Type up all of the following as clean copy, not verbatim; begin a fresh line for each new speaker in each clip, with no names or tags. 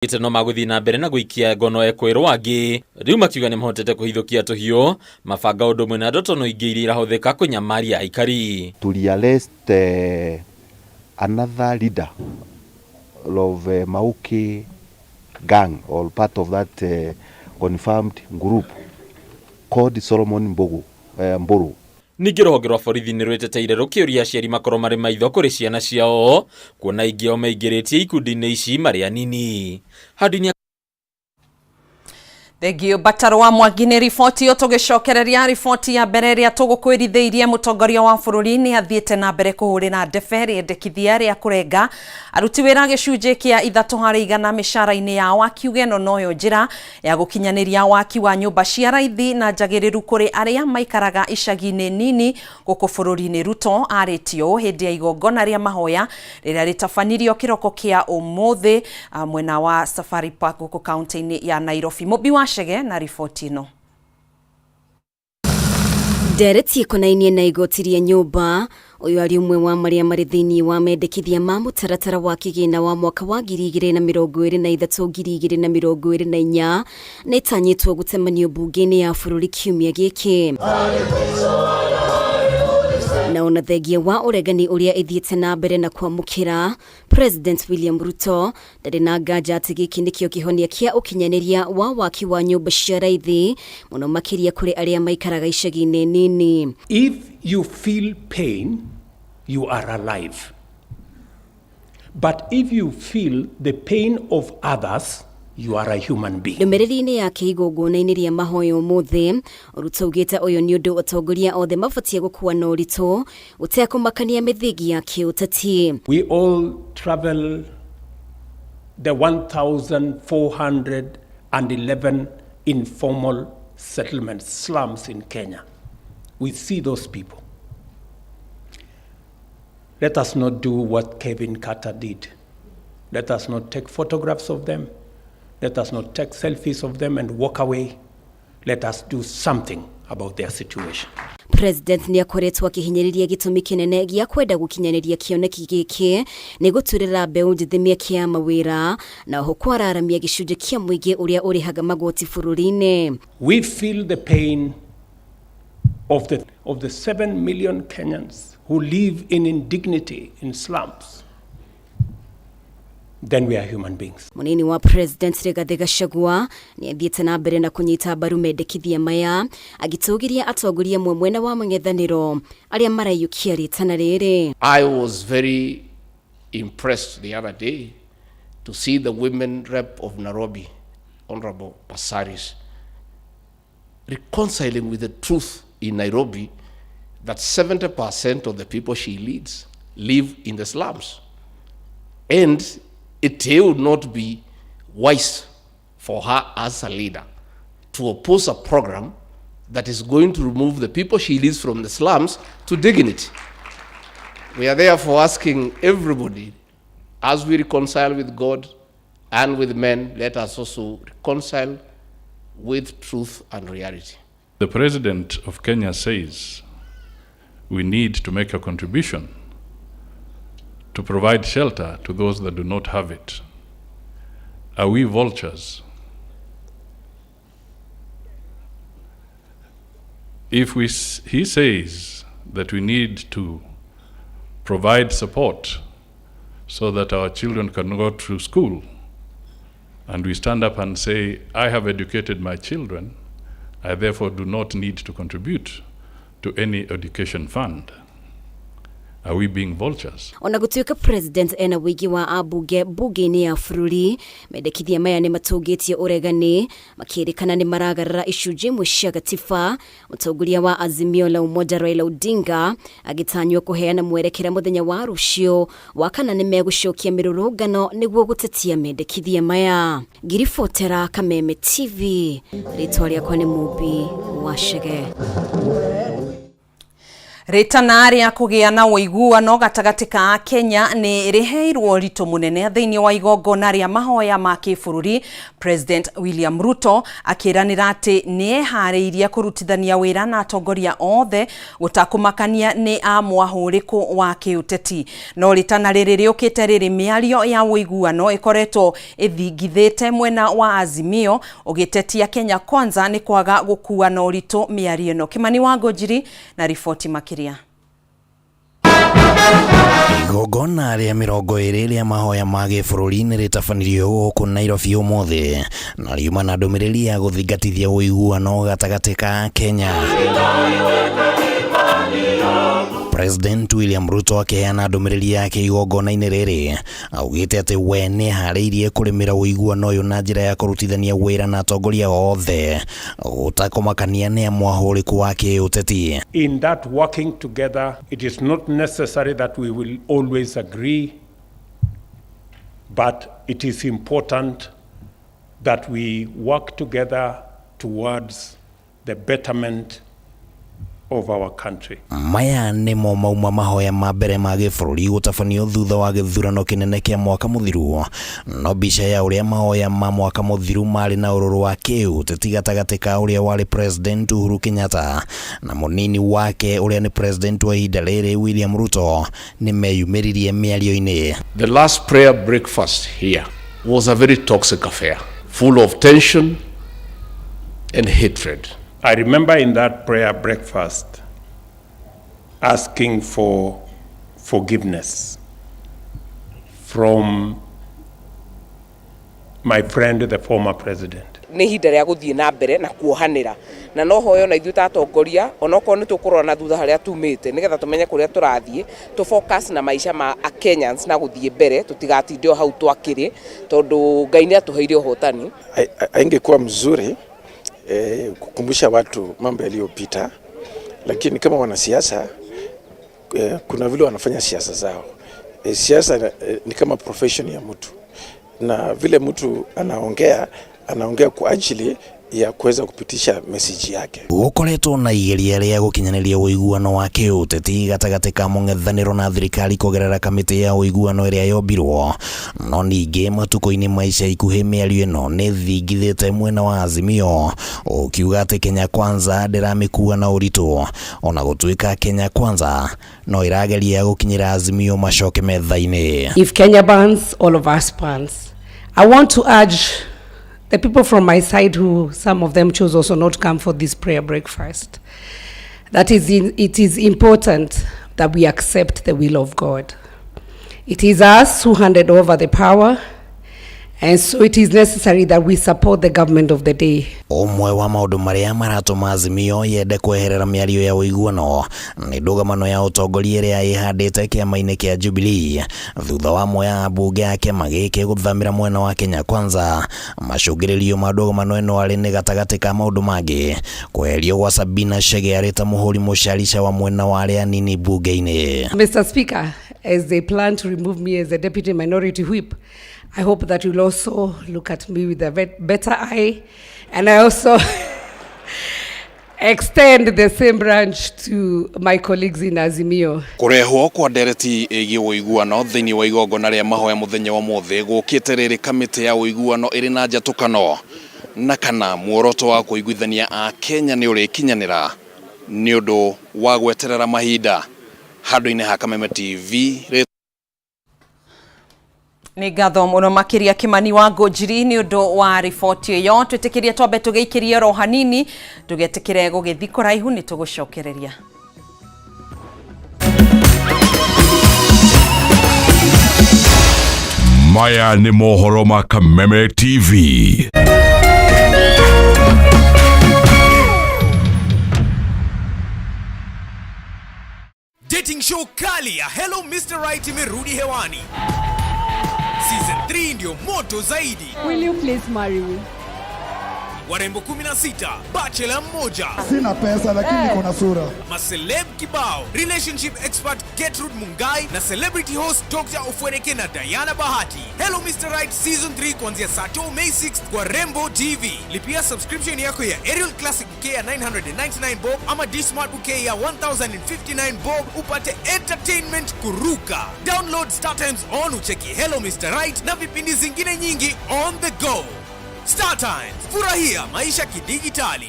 No magũthiĩ na mbere na gũikia ngono ekũĩrwo angĩ rĩu makiuga nĩ mahotete kũhithũkia tũhiũ, mabanga ũndũ ũmwe na ndotono ingĩ iria irahũthĩka kũnyamaria aikari.
To rearrest another leader of Mauki gang or part of that confirmed group called Solomon Mbogo, Mburu.
Ningĩ rũhonge rwa borithi nĩ rwĩteteire rũkĩũria aciari makorwo marĩ maitho kũrĩ ciana ciao kuona aingĩ ao meingĩrĩtie ikundi-inĩ ici marĩ anini. Handũ-inĩ.
Thengio Bataro wa Mwangi nĩ riboti ĩyo. Tũgĩcokereria riboti ya mbere ĩrĩa tũgũkwĩrithĩirie, mũtongoria wa bũrũri nĩ athiĩte na mbere kũhũrĩra ndebe rĩendekithia rĩa kũrenga aruti wĩra gĩcunjĩ kĩa 3% mĩcara-inĩ yao, akiuga ĩno noyo njĩra ya gũkinyanĩria waki wa nyũmba cia raithi na njagĩrĩru kũrĩ arĩa maikaraga icagi-inĩ nini gũkũ bũrũri-inĩ. Ruto arĩtie ũũ hĩndĩ ya igongona rĩa mahoya rĩrĩa rĩtabanirio kĩroko kĩa ũmũthĩ mwena wa Safari Park gũkũ kaunti-inĩ ya Nairobi. Mũmbi wa Chege na riboti ĩno.
Ndereti ĩkonainie na igoti rĩa nyũmba. Ũyũ arĩ ũmwe wa marĩa marĩ thĩinĩ wa mendekithia ma mũtaratara wa kĩgĩna wa mwaka wa 2023 2024 na ĩtanyĩtwo gũcemanio mbunge-inĩ ya bũrũri kiumia gĩkĩ. Na ona thengia wa ũregani ũrĩa ĩthiĩte na mbere na kwamũkĩra, President William Ruto ndarĩ na nganja atĩ gĩkĩ nĩkĩo kĩhonia kĩa ũkinyanĩria wa waki wa nyũmba cia raithi, mũno makĩria kũrĩ arĩa maikaraga icagi-inĩ nini.
If you feel pain, you are alive. But if you feel the pain of others, you are a human being.
Ndũmĩrĩri-inĩ yake igongona-inĩ rĩa mahoya ũmũthĩ, Ruto augĩte ũyũ nĩ ũndũ atongoria othe mabatiĩ gũkua na ũritũ ũtekũmakania mĩthingi ya kĩũteti.
We all travel the 1,411 informal settlement slums in Kenya. We see those people. Let us not do what Kevin Carter did. Let us not take photographs of them. Let us not take selfies of them and walk away. Let us do something about their situation.
President nĩ akoretwo akĩhinyĩrĩria gĩtũmi kĩnene gĩa kwenda gũkinyanĩria kĩoneki gĩkĩ nĩ gũturĩra mbeũ njĩthĩ mĩeke ya mawĩra na oho kwararamia gĩcunjĩ kĩa mũingĩ ũrĩa ũrĩhaga magoti bũrũri-inĩ.
We feel the pain of the 7 million Kenyans who live in indignity in slums. Then we are human beings.
Munini wa President Rigathi Gachagua nĩ athiĩte na mbere na kũnyita mbaru mendekithia maya, agĩtũgĩria atongoria amwe mwena wa mũng'ethanĩro arĩa maraiyũkia rĩtana rĩrĩ.
I was very impressed the other day to see the women rep of Nairobi, Honorable Passaris, reconciling with the truth in Nairobi that 70% of the people she leads live in the slums. And it would not be wise for her as a leader to oppose a program that is going to remove the people she leads from the slums to dignity. We are therefore asking everybody, as we reconcile with God and with men, let us also reconcile with truth and reality.
The President of Kenya says we need to make a contribution to provide shelter to those that do not have it. Are we vultures? If he says that we need to provide support so that our children can go to school, and we stand up and say, "I have educated my children, I therefore do not need to contribute to any education fund," are we being vultures?
Ona gũtuĩka President ena ũingĩ wa ambunge mbunge-inĩ ya bũrũri, mendekithia maya nĩ matũngĩtie ũregani makĩrĩkana nĩ maragarara icunjĩ imwe cia gatiba. Mũtongoria wa Azimio la Umoja Raila Odinga agĩtanywo kũheana mwerekera mũthenya wa rũciũ wa kana nĩ megũcokia mĩrũrũngano nĩguo gũtetia mendekithia maya. Ngiribotera Kameme TV, rĩtwa rĩakwa nĩ Mũmbi wa Chege.
Rĩtana rĩa kũgĩa na ũiguano gatagatĩ ka Kenya nĩ rĩheirwo ũritũ mũnene thĩinĩ wa igongona rĩa mahoya ma kĩbũrũri. President William Ruto akĩranĩra atĩ nĩ eharĩirie kũrutithania wĩra na atongoria othe gũtakũmakania nĩ a mwahũrĩkũ wa kĩũteti. No rĩtana rĩrĩ rĩũkĩte rĩrĩ mĩario ya ũiguano ĩkoretwo ĩthingithĩte mwena wa Azimio ũgĩtetia Kenya Kwanza nĩ kwaga gũkua na ũritũ mĩario ĩno. Kimani wa Ngũnjiri na riboti makĩria.
Igongona rĩa 20 rĩa mahoya ma gĩbũrũri nĩ rĩtabanirio gũkũ Nairobi ũmũthĩ na riuma na ndũmĩrĩri ya gũthingatithia ũiguano gatagatĩ ka Kenya. President William Ruto akĩheana ndũmĩrĩri yake igongona-inĩ rĩrĩ augĩte atĩ we nĩ eharĩirie kũrĩmĩra ũiguano ũyũ na njĩra ya kũrutithania wĩra na atongoria othe gũtakũmakania nĩ a mwahũrĩku wa kĩũteti.
In that working together, it is not necessary that we will always agree, but it is important that we work together towards the betterment of our country.
Maya nĩmo mauma mahoya ma mbere ma gĩbũrũri gũtabanio thutha wa gĩthurano kĩnene kĩa mwaka mũthiru. No mbica ya ũrĩa mahoya ma mwaka mũthiru marĩ na ũrũrũ wa kĩũteti gatagatĩ ka ũrĩa warĩ President Uhuru Kenyatta na mũnini wake ũrĩa nĩ President wa ihinda rĩrĩ William Ruto nĩ meyumĩririe mĩario-inĩ.
The last prayer breakfast here was a very toxic affair, full of tension and hatred.
I remember in that prayer breakfast asking for forgiveness from my friend, the former president.
Nĩ ihinda rĩa gũthiĩ na mbere na kuohanĩra, na no hoyo na ithuĩ ta atongoria onokorwo nĩ tũkũrora na thutha harĩa tumĩte nĩgetha tũmenye kũrĩa tũrathiĩ, tũ focus na maica ma Kenyans na gũthiĩ mbere, tũtigatinde o hau twakĩrĩ tondũ Ngai nĩ atũheire ũhotani.
Haingekuwa mzuri kukumbusha watu mambo yaliyopita, lakini kama wanasiasa kuna vile wanafanya siasa zao. Siasa ni kama profession ya mtu, na vile mtu anaongea kwa ajili ya kuweza kupitisha message yake.
Gũkoretwo na igeria rĩa gũkinyanĩria ũiguano wa kĩũteti gatagatĩ ka mũng'ethanĩro na thirikari kũgerera kamĩtĩ ya ũiguano ĩrĩa yombirwo, no ningĩ matukũ-inĩ ma ica ikuhĩ mĩario ĩno nĩ ĩthingithĩte mwena wa Azimio ũkiuga atĩ Kenya Kwanza ndĩramĩkua na ũritũ, ona gũtuĩka Kenya Kwanza no ĩrageria gũkinyĩra Azimio macoke metha-inĩ.
If Kenya burns, all of us burns. I want to urge the people from my side, who some of them chose also not to come for this prayer breakfast, that is it is important that we accept the will of God. It is us who handed over the power, and so it is necessary that we support the government of the day.
Ũmwe wa maũndũ marĩa maratũma Azimio yende kweherera mĩario ya ũiguano nĩ ndũgamano ya ũtongoria ĩrĩa ĩhandĩte kĩama-inĩ kĩa Jubilee thutha wa amwe a ambunge a kĩama gĩkĩ gũthamĩra mwena wa Kenya Kwanza. Macũngĩrĩrio ma ndũgamano ĩno arĩ nĩ gatagatĩ ka maũndũ mangĩ kweherio gwa Sabina Chege arĩ ta mũhũri mũcarica wa mwena wa arĩa anini mbunge-inĩ.
Mr. Speaker, as they plan to remove me as a deputy minority whip, I hope that you'll also look at me with a better eye, and I also extend the same branch to my colleagues in Azimio.
Kũrehwo kwa ndereti ĩgiĩ ũiguano thĩinĩ wa igongona rĩa mahoya mũthenya wa mũthĩ gũkĩte rĩrĩ kamĩtĩ ya ũiguano ĩrĩ na njatũkano na kana muoroto wa kũiguithania a Kenya nĩ ũrĩkinyanĩra nĩ ũndũ wa gweterera mahinda. Handũ-inĩ ha Kameme TV.
Nĩ ngatho mũno makĩria Kimani wa Ngũnjiri nĩ ũndũ wa riboti ĩyo. Twĩtĩkĩrie twambe tũgĩikĩrie oro hanini, ndũgetĩkĩre gũgĩthiĩ kũraihu, nĩ tũgũcokereria.
Maya nĩ mohoro ma Kameme TV.
Dating show kali ya Hello Mr. Right imerudi hewani. Season 3 ndio moto zaidi.
Will you please marry me?
Warembo 16, bachelor mmoja.
Sina pesa lakini niko na sura.
Maceleb kibao, relationship expert Gertrude Mungai na celebrity host Dr. Ofweneke na Diana Bahati. Hello Mr. Right Season 3 kuanzia Sato May 6 kwa Rembo TV. Lipia subscription yako ya Aerial Classic Bouquet ya 999 bob ama D-Smart Bouquet ya 1059 bob upate entertainment kuruka. Download Star Times on ucheki Hello Mr. Right na vipindi zingine nyingi on the go. Star Times, furahia maisha kidigitali.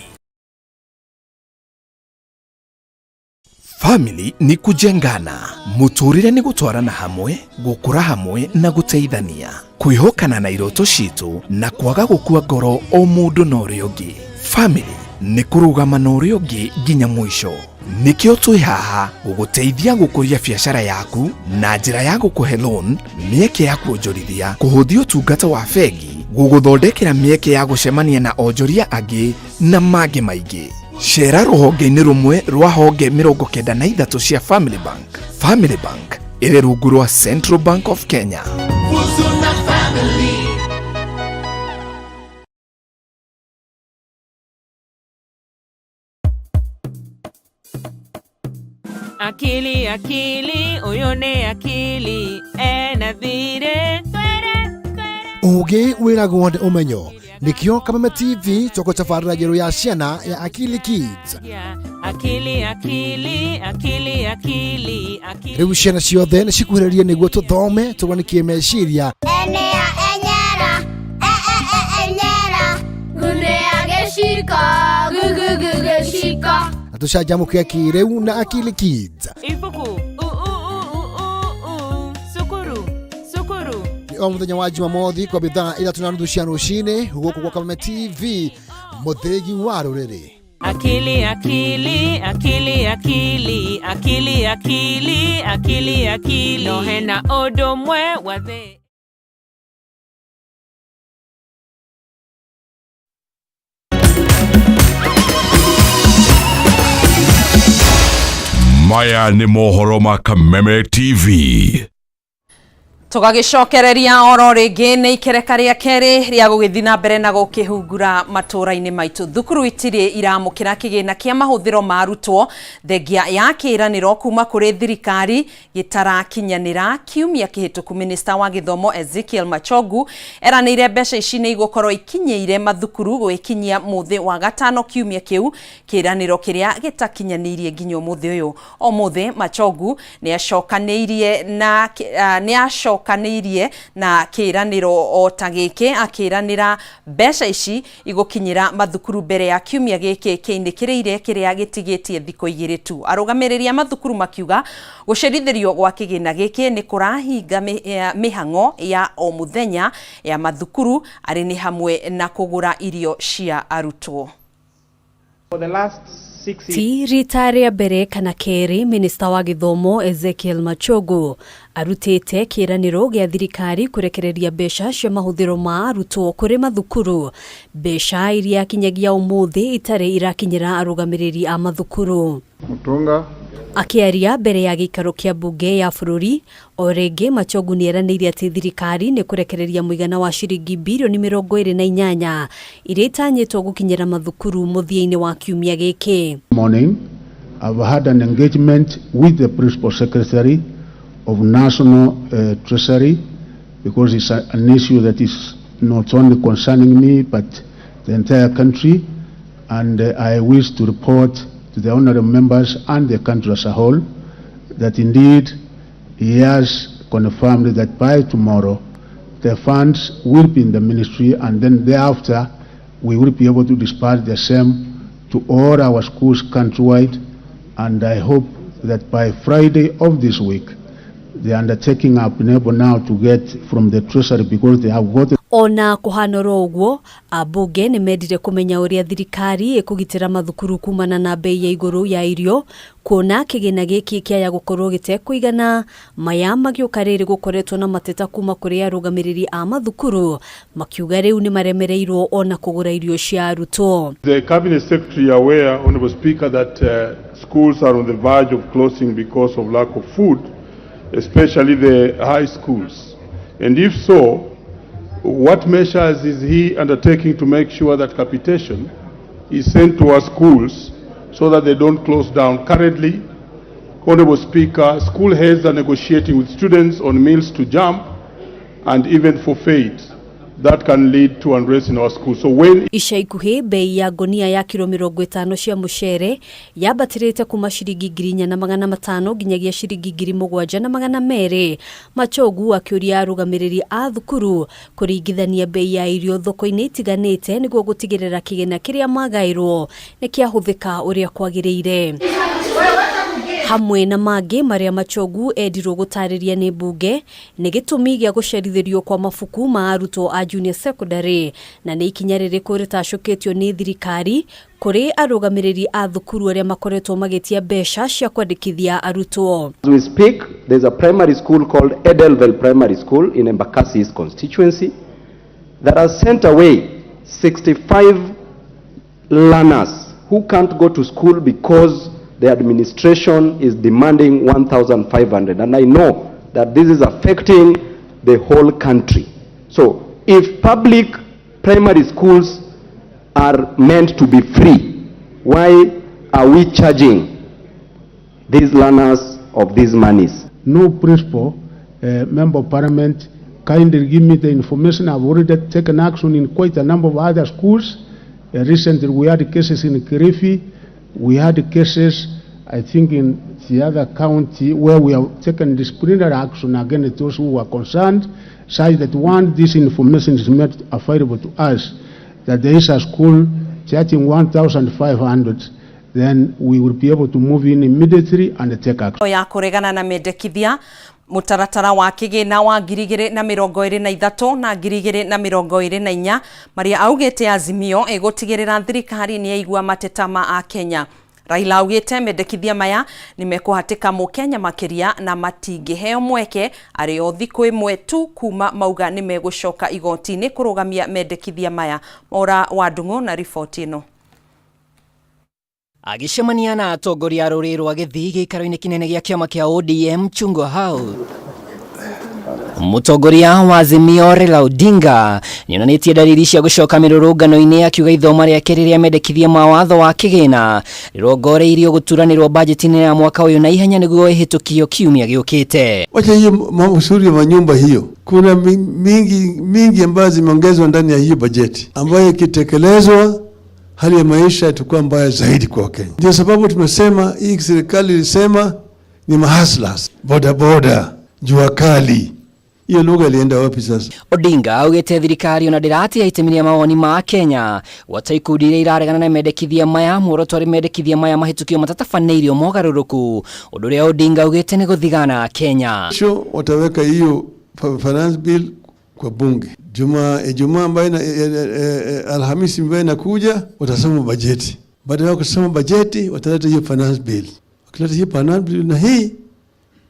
Family ni kujengana, muturire ni gutwarana hamwe, gukura hamwe na guteithania, kwihokana na iroto citu na kwaga gukua ngoro o mundu na uria ungi. Family ni kurugama na uria ungi nginya mwisho. Nikio twi haha guguteithia gukuria biacara yaku na njira ya gukuhe loan, mieke ya kuonjorithia, kuhuthia utungata wa bengi, guguthondekera mieke ya gucemania na onjoria angi na mangi maingi. Cera rũhonge-inĩ rũmwe rwa honge 93 cia Family Bank. Family Bank ĩrĩ rungu rwa Central Bank of Kenya.
Akili akili uyu ni akili ena thire.
Ũũgĩ wĩragwo nĩ ũmenyo, nĩkĩo Kameme TV tũgũtabarĩra njerũ ya ciana ya Akili Kids.
Akili akili akili akili akili.
Rĩu ciana ciothe nĩ cikuhĩrĩrie nĩguo tũthome tũrwanikie meciria.
Enea enyera e e e enyera gunea gĩciko gugugu gĩciko
na tũcanjamũke kĩrĩu na Akili Kids.
Ibuku u u u u u u sukuru sukuru.
O muthenya wa Jumamothi kwa thaa 3:30 cia rũcinĩ gũkũ kwa Kameme TV, mũthĩgi wa rũrĩrĩ.
Akili akili akili akili akili akili akili akili no hena ũndũ mwe wa thĩ.
Maya nĩ mohoro ma Kameme TV.
Tũgagĩcokereria oro rĩngĩ nĩ ikereka rĩa kerĩ rĩa gũgĩthiĩ na mbere na gũkĩhungura matũra-inĩ maitũ. Thukuru itirĩ iramũkĩra kĩgĩna kĩa mahũthĩro ma arutwo thengia ya kĩĩranĩro kuma kũrĩ thirikari gĩtarakinyanĩra. Kiumia kĩhĩtũku minista wa gĩthomo Ezekiel Machogu eranĩire mbeca ici nĩ igũkorwo ikinyĩire mathukuru gwĩkinyia mũthĩ wa gatano kiumia kĩu, kĩĩranĩro kĩrĩa gĩtakinyanĩirie nginya ũmũthĩ ũyũ. Ũmũthĩ Machogu nĩacokanĩirie na kĩĩranĩro o ta gĩkĩ, akĩĩranĩra mbeca ici igũkinyĩra mathukuru mbere ya kiumia gĩkĩ kĩinĩkĩrĩire kĩrĩa gĩtigĩtie thikũ igĩrĩ tu. Arũgamĩrĩri a mathukuru makiuga gũcerithĩrio gwa kĩgĩna gĩkĩ nĩ kũrahinga mĩhang'o ya o mũthenya ya mathukuru arĩ nĩ hamwe na kũgũra irio cia arutwo.
Ti rita rĩa mbere kana kerĩ minista wa gĩthomo Ezekiel Machogu arutĩte kĩĩranĩro gĩa thirikari kũrekereria mbeca cia mahũthĩro ma arutwo kũrĩ mathukuru, mbeca iria kinyagia ũmũthĩ itarĩ irakinyĩra arũgamĩrĩri a mathukuru.
Mutunga
Akĩaria mbere ya gĩikaro kĩa mbunge ya bũrũri o rĩngĩ Machogu nĩeranĩire atĩ thirikari nĩ kũrekereria mũigana wa ciringi birioni 28 iria itanyĩtwo gũkinyĩra mathukuru mũthia-inĩ wa kiumia gĩkĩ.
Morning, I've had an engagement with the Principal Secretary of National Treasury because it's an issue that is not only concerning me but the entire country, and I wish to report to the honorable members and the country as a whole that indeed he has confirmed that by tomorrow the funds will be in the ministry, and then thereafter we will be able to disperse the same to all our schools countrywide, and I hope that by Friday of this week the undertaking have been able now to get from the Treasury because they have got.
Ona kuhana oro ũguo, ambunge nĩ mendire kũmenya ũrĩa thirikari ĩkũgitĩra mathukuru kumana na bei ya igũrũ ya irio, kuona kĩgĩna gĩkĩ kĩaya gũkorwo gĩtekũigana. Maya magĩũka rĩrĩ gũkoretwo na mateta kuma kũrĩ arũgamĩrĩri a mathukuru makiuga rĩu nĩ maremereirwo ona kũgũra irio cia arutwo.
The Cabinet Secretary aware, Honorable Speaker, that schools are on the verge of closing because of lack of food, especially the high schools. And if so, What measures is he undertaking to make sure that capitation is sent to our schools so that they don't close down? Currently, Honorable Speaker, school heads are negotiating with students on meals to jump and even forfeit. That can lead to unrest in our schools. So when
Ica ikuhĩ bei ya ngonia ya kiro 50 cia mũcere yambatĩrĩte kuma ciringi 4,500 nginyagia ciringi 7,200. Machogu akĩũria arũgamĩrĩri a thukuru kũringithania bei ya irio thoko-inĩ itiganĩte nĩguo gũtigĩrĩra kĩgĩna kĩrĩa magaĩrwo nĩ kĩahũthĩka ũrĩa kwagĩrĩire. Hamwe na mangĩ marĩa Machogu endirwo gũtarĩria nĩ mbunge nĩ gĩtũmi gĩa gũcerithĩrio kwa mabuku ma arutwo a junior secondary na nĩ ikinya rĩrĩkũ rĩtacũkĩtio nĩ thirikari kũrĩ arũgamĩrĩri a thukuru arĩa makoretwo magĩtia mbeca cia kwandĩkithia arutwo.
As we speak, there's a primary school called Edelville Primary School in Embakasi East constituency that has sent away 65 learners who can't go to school because the administration is demanding 1,500. And I know that this is affecting the whole country. So if public primary schools are meant to be free, why are we charging these learners of these monies?
No principal, member of parliament, kindly give me the information. I've already taken action in quite a number of other schools. Recently we had cases in Kilifi. We had cases, I think, in the other county where we have taken disciplinary action against those who were concerned, such that once this information is made available to us, that there is a school charging 1,500, then we will be able to move in immediately and take action.
Ya kũregana na mendekithia mũtaratara wa kĩgĩna wa 2023 na 2024 marĩa augĩte Azimio ĩgũtigĩrĩra thirikari nĩ yaigua mateta ma Akenya. Raila augĩte mendekithia maya nĩ mekũhatĩka mũkenya makĩria na matingĩheo mweke arĩ o thikũ ĩmwe tu kuma mauga nĩ megũcoka igoti-inĩ kũrũgamia mendekithia maya. Mwaura wa Ndung'u na riboti ĩno.
Agĩcemania na atongoria a rũrĩrĩ rwa Gĩthii gĩikaro-inĩ kĩnene gĩa kĩama kĩa ODM Chungwa House, mũtongoria wa Azimio Raila Odinga nĩonanĩtie dalili cia gũcoka mĩrũrũngano-inĩ akiuga ithoma rĩake rĩrĩa mendekithia ma watho wa kĩgĩna rĩrongoreirio gũturanĩrwo bajeti-inĩ ya mwaka ũyũ na ihenya nĩguo ĩhĩtũkio kiumia gĩũkĩte.
Wacha hiyo usuri wa nyumba hiyo, kuna mingi mingi ambayo zimeongezwa ndani ya hiyo bajeti ambayo ikitekelezwa hali ya maisha itakuwa mbaya zaidi kwa Wakenya. Ndio sababu tumesema hii serikali ilisema ni mahaslas, boda boda, jua kali. Hiyo lugha ilienda wapi sasa?
Odinga augĩte thirikari ona ndĩratia itemi rĩa mawoni ma Kenya gwata ikundi iria iraregana na mendekithia maya muoroto arĩ mendekithia maya mahĩtũkio matatabanĩirio mogarũrũku ũndũ ũrĩa Odinga augĩte nĩ gũthigana Kenya.
Kesho wataweka hiyo finance bill kwa bunge. Ijumaa ambayo Alhamisi ambayo inakuja watasoma bajeti. Baada ya kusoma bajeti wataleta hiyo finance bill. Wakileta hiyo finance bill na hii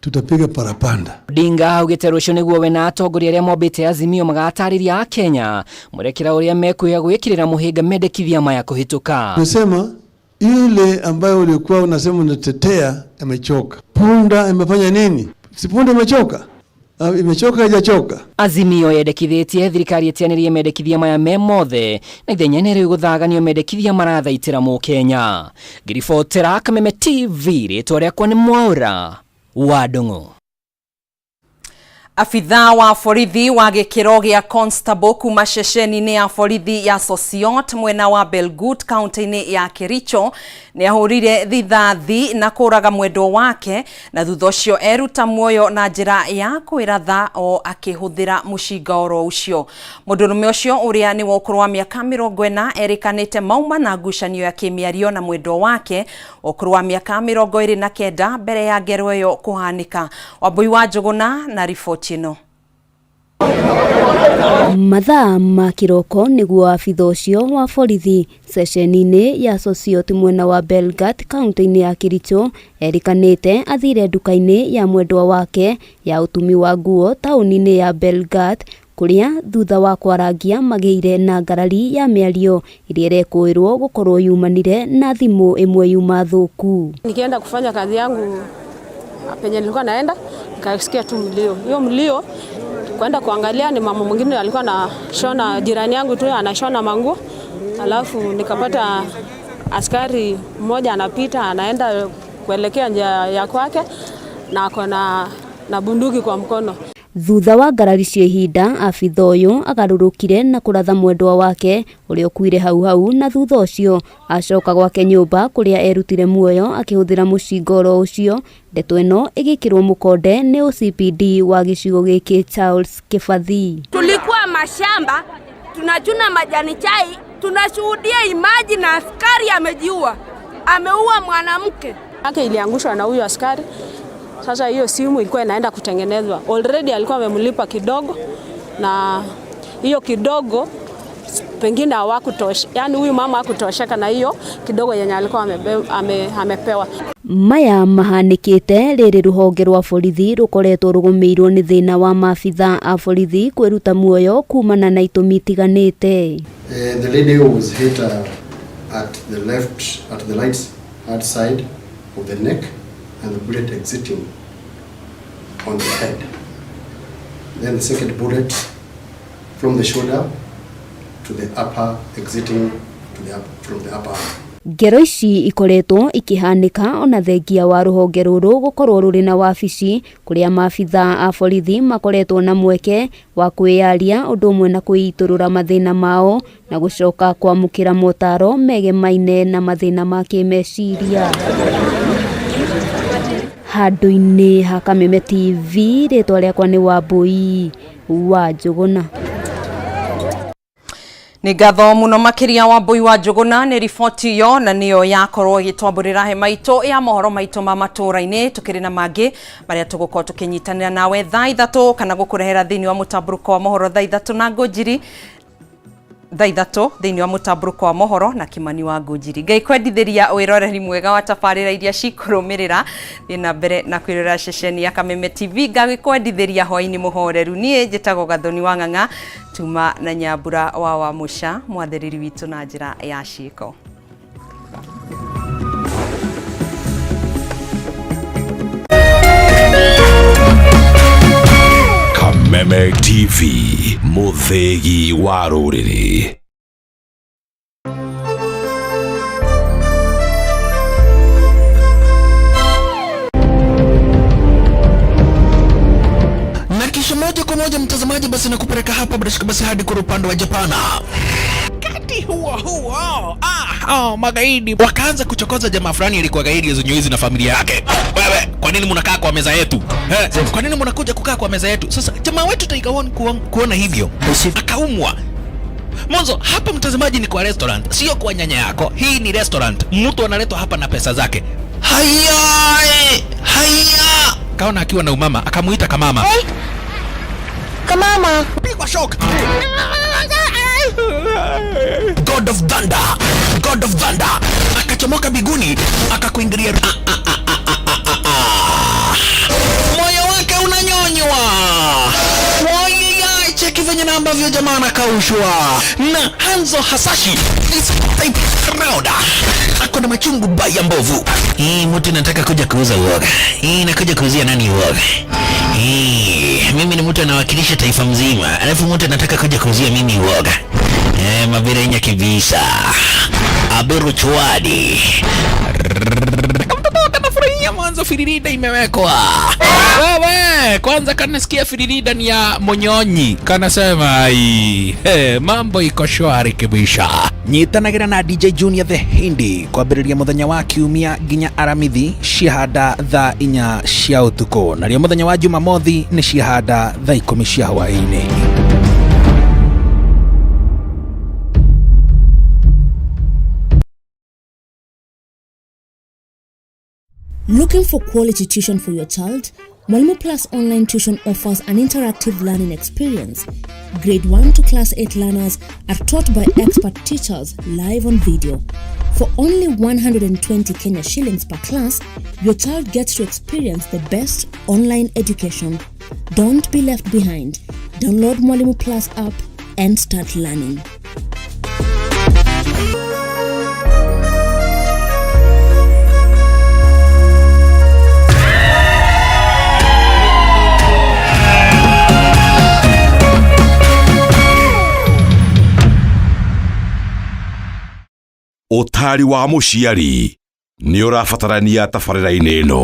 tutapiga parapanda.
Odinga augĩte rũciũ nĩguo we na atongoria arĩa mombĩte Azimio magatarĩria Akenya mwerekera ũrĩa mekuoya gwĩkĩrĩra mũhĩnga mendekithia maya kũhĩtũka.
Unasema ile ambayo ulikuwa unasema unatetea imechoka. Punda imefanya nini? Si punda imechoka? Imechoka haijachoka?
Azimio yendekithĩtie thirikari ĩteanĩrie mendekithia maya me mothe na ithenya rĩu gũthaganio mendekithia marathaitĩra mũkenya. Ngĩribotera Kameme TV, rĩtwa rĩakwa nĩ Mwaura wa Ndung'u.
Afithaa wa borithi wa gĩkĩro gĩa constable kuma ceceni-inĩ ya borithi ya Sosiot mwena wa Belgut kaunti-inĩ ya Kericho nĩ ahũrire rithathi na kũraga mwendwa wake na thutha ũcio eruta muoyo na njĩra ya kwĩratha o akĩhũthĩra mũcinga oro ũcio. Mũndũrũme ũcio ũrĩa nĩ wa ũkũrũ wa mĩaka 40 erĩkanĩte mauma na ngucanio ya kĩmĩario na mwendwa wake ũkũrũ wa mĩaka 29 mbere ya ngero ĩyo kũhanĩka. Wambui wa Njũgũna na riboti ĩno.
Mathaa ma kĩroko nĩguo abitha ũcio wa borithi ceceni-inĩ ya Sosiot mwena wa Belgat kaunti-inĩ ya Kericho erĩkanĩte athire nduka-inĩ ya mwendwa wake ya ũtumi wa nguo taũni-inĩ ya Belgat kũrĩa thutha wa kwarangia magĩire na ngarari ya mĩario ĩrĩa ĩrekũĩrwo gũkorwo yumanire na thimũ ĩmwe yuma thũku.
Nikienda kufanya kazi yangu penye nilikuwa naenda nikasikia tu mlio. Hiyo mlio
Kwenda kuangalia ni mama mwingine alikuwa anashona, jirani yangu tu anashona manguo. Alafu nikapata askari mmoja anapita anaenda kuelekea njia ya kwake na ako na bunduki kwa mkono.
Thutha wa ngarari cia ihinda abitha ũyũ agarũrũkire na kũratha mwendwa wake ũrĩa ũkuire hau hau na thutha ũcio acoka gwake nyũmba kũrĩa erutire muoyo akĩhũthĩra mũcinga oro ũcio. Ndeto ĩno ĩgĩkĩrwo mũkonde nĩ OCPD wa gĩcigo gĩkĩ Charles Kĩbathi.
Tulikuwa mashamba tunachuna majani chai, tunashuhudia imaji na askari amejiua, ameua mwanamke.
Yake iliangushwa na huyo askari. Sasa hiyo simu ilikuwa inaenda kutengenezwa. Already alikuwa amemlipa kidogo, na hiyo kidogo pengine hawakutosha. Yaani huyu mama hakutosheka na hiyo kidogo yenye alikuwa amepewa.
Maya mahanĩkĩte rĩrĩ rũhonge rwa borithi rũkoretwo rũgũmĩirwo nĩ thĩna wa maabitha a borithi kwĩruta muoyo kumana na itũmi itiganĩte.
The lady was hit at the left, at the right hand side of the neck and the bullet exiting on the head. Then the second bullet from the shoulder to the upper, exiting to the up, from the upper arm.
Ngero ici ikoretwo ikihanĩka ona thengia wa rũhonge rũrũ gũkorwo rũrĩ na wabici kũrĩa maabitha a borithi makoretwo na mweke wa kwĩyaria ũndũ ũmwe na kwĩitũrũra mathĩna mao na gũcoka kwamũkĩra motaro megemaine na mathĩna ma kĩmeciria. Handũ-inĩ ha Kameme TV, rĩtwa rĩakwa nĩ Wambui wa Njũgũna.
Nĩ ngatho mũno makĩria Wambui wa Njũgũna nĩ riboti yo na nĩyo yakorwo ĩgĩtwambũrĩra hema itũ ya mohoro maitũ ma matũũra-inĩ. Tũkĩrĩ na mangĩ marĩa tũgũkorwo tũkĩnyitanĩra nawe thaa 3 kana gũkũrehera thĩinĩ wa mũtambũrũko wa mohoro thaa 3 na ngũnjiri thaa 3 thĩinĩ wa mũtambũrũko wa mohoro na Kimani wa Ngũnjiri. Ngai kwendithĩria wĩroreri mwega wa tabarĩra iria cikũrũmĩrĩra. Thiĩ na mbere na kwĩrorera ceceni ya Kameme TV. Ngagĩkwendithĩria hwaĩ-inĩ mũhoreru. Niĩ njĩtagwo Gathoni wa Ng'ang'a tuma na Nyambura wa Wamũca mwathĩrĩri witũ na njĩra ya ciĩko.
Kameme TV, mũthĩgi wa rũrĩrĩ.
Na kisha moja kwa moja mtazamaji, basi nakupeleka hapa bila basi hadi kwa upande wa Japana. Kati huo huo magaidi wakaanza kuchokoza jamaa fulani alikuwa gaidi zenyewe na familia yake. Wewe, kwa nini mnakaa kwa meza yetu? Kwa nini mnakuja kukaa kwa meza yetu? Sasa jamaa wetu Tiger One kuona hivyo akaumwa. Mwanzo hapa mtazamaji ni kwa restaurant, sio kwa nyanya yako. Hii ni restaurant. Mtu analetwa hapa na pesa zake. Haya, haya. Kaona akiwa na umama, akamuita kamama.
Hey. Kamama.
Pigwa shock. God of Thunder, God of Thunder akachomoka biguni akakuingilia. Moyo wake unanyonywa. Wai, cheki venye na ambavyo jamaa anakaushwa na Hanzo Hasashi this type round. Ako na machungu baya mbovu. Hii mtu nataka kuja kuuza uoga. Hii nakuja kuuzia nani uoga? Hii mimi ni mtu anawakilisha taifa mzima, alafu mtu anataka kuja kuuzia mimi uoga. Mabirenya kibisa. Abiru chwadi. Kanafurahia mwanzo firirida imewekwa. Wewe, kwanza kanasikia firirida ni ya Monyonyi. Kanasema ai, mambo iko shwari kibisha. Nyitanagira na DJ Junior the Hindi kwambĩrĩria mũthenya wa kiumia nginya Aramithi ciahanda thaa 4 cia ũtukũ, nario mũthenya wa Jumamothi nĩ ciahanda thaa 10 cia hwaĩ-inĩ.
Looking for quality tuition for your child? Mwalimu Plus Online Tuition offers an interactive learning experience. Grade 1 to Class 8 learners are taught by expert teachers live on video. For only 120 Kenya shillings per class, your child gets to experience the best online education. Don't be left behind. Download Mwalimu Plus app and start learning.
Ũtaari wa mũciari nĩ ũrabatarania tabarĩra-inĩ ĩno.